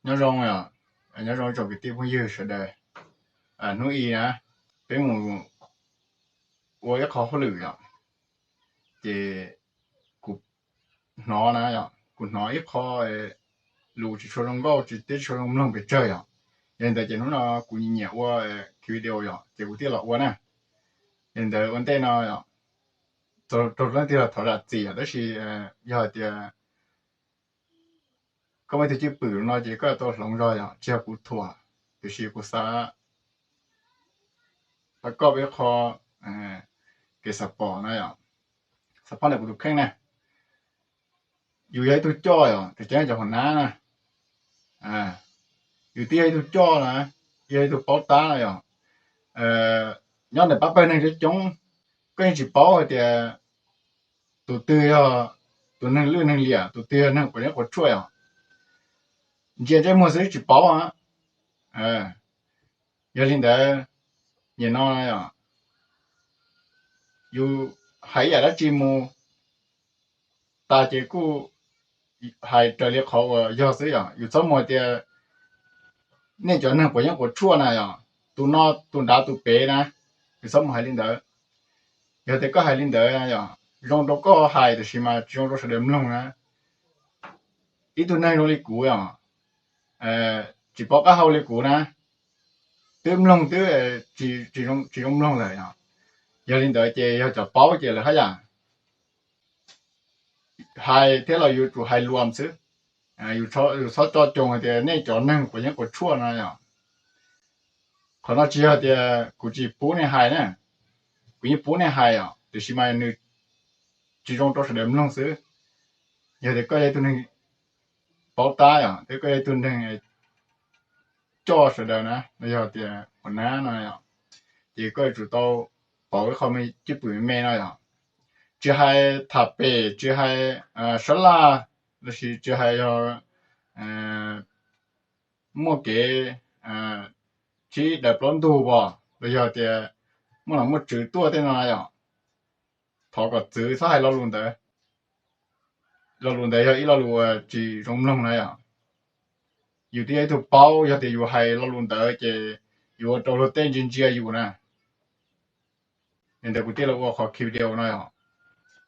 Nyob zoo yom, nyob zoo tsoom kwv tij phooj ywg sawv daws. Hnub i na, peb mus ua ib qho hauj lwm yom, ces kuv hnov na yom, kuv hnov ib qho lus tsis tshua zoo nkauj, tsis teb tsis tshua zoo mloog pes tsawg yom. Yog li ntawd ces hnub no kuv nyiam ua video yom, ces kuv thiaj los ua na. Yog li ntawd ua ntej no yom, raug leej twg los thov zam txim yom, tab sis yog hais tias koj muaj ib tug cwj pwm no ces koj tau hloov zog yom, tsis yog kuv thuam, tiam sis kuv xav pab koj ib qho kev xav pom na yom, xav pom ntawm kuv tus kheej na. Yus yog ib tug coj yom, tus cov cov hauv nab na, yus twb yog ib tug coj na, yog ib tug paub tab na yom. Nyob ntawm pab pawg neeg coob coob, koj yeej tsis paub hais tias tus twg yog tus neeg lwj neeg liam, tus twg yog neeg quav yeeb quav tshuaj yom. Ntsia ntsej muag xwb tsis paub. Yog li ntawd, nim no yus hais ib yam dab tsi mus tas ces kuj hais raws li qhov uas yog xwb yom. Yus txhob mus hais tias nej cov neeg quav yeeb quav tshuaj na yom, tus no tus nrad tus pem na, yus txhob mus hais li ntawd. Yog tias koj hais li ntawd yom, zoo rau koj hais tiam sis mas tsis zoo rau sawv daws mloog na. Ib tug neeg zoo li kuv yom, tsis paub qab hau li kuv na, twb mloog twb tsis zoo mloog lawm yom. Yog li ntawd ces yog cov paub ces lawv haj yam hais thiab los yuav tsum hais luam xwb. Yus txhob tso coo hais tias nej cov neeg quav yeeb quav tshuaj no yom. Qhov no tsis yog tias kuv tsis pub nej hais na, kuv yeej pub nej hais os, tiam sis mas nws tsis zoo rau sawv daws mloog xwb. Yog tias koj yog ib tug neeg paub tab yom, thiab koj yog ib tug neeg coj sawv daws na, los yog tias ua nab no yom, ces koj yuav tsum tau pauv ib qho me cwj pwm me me no yom. Tsis hais tham pem, tsis hais sab laj, los sis tsis hais yog muaj kev tsib daws plaub ntug os, los yog tias muaj nom muaj tswv tuaj tej no yom, thov kom txwv txhob hais lo lus ntawd. Lo lus ntawd yog ib lo lus uas tsis zoo mloog na yom. Yus twb yog ib tug paub, yog tias yus hais lo lus ntawd ces yuav ua rau luag tej ntsia ntsia yus na. Li ntawd kuv thiaj los ua qhov video no yom.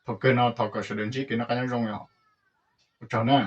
Thaum kawg no thov kom sawv daws ntsib kev noj qab nyob zoo yom. Ua tsaug na.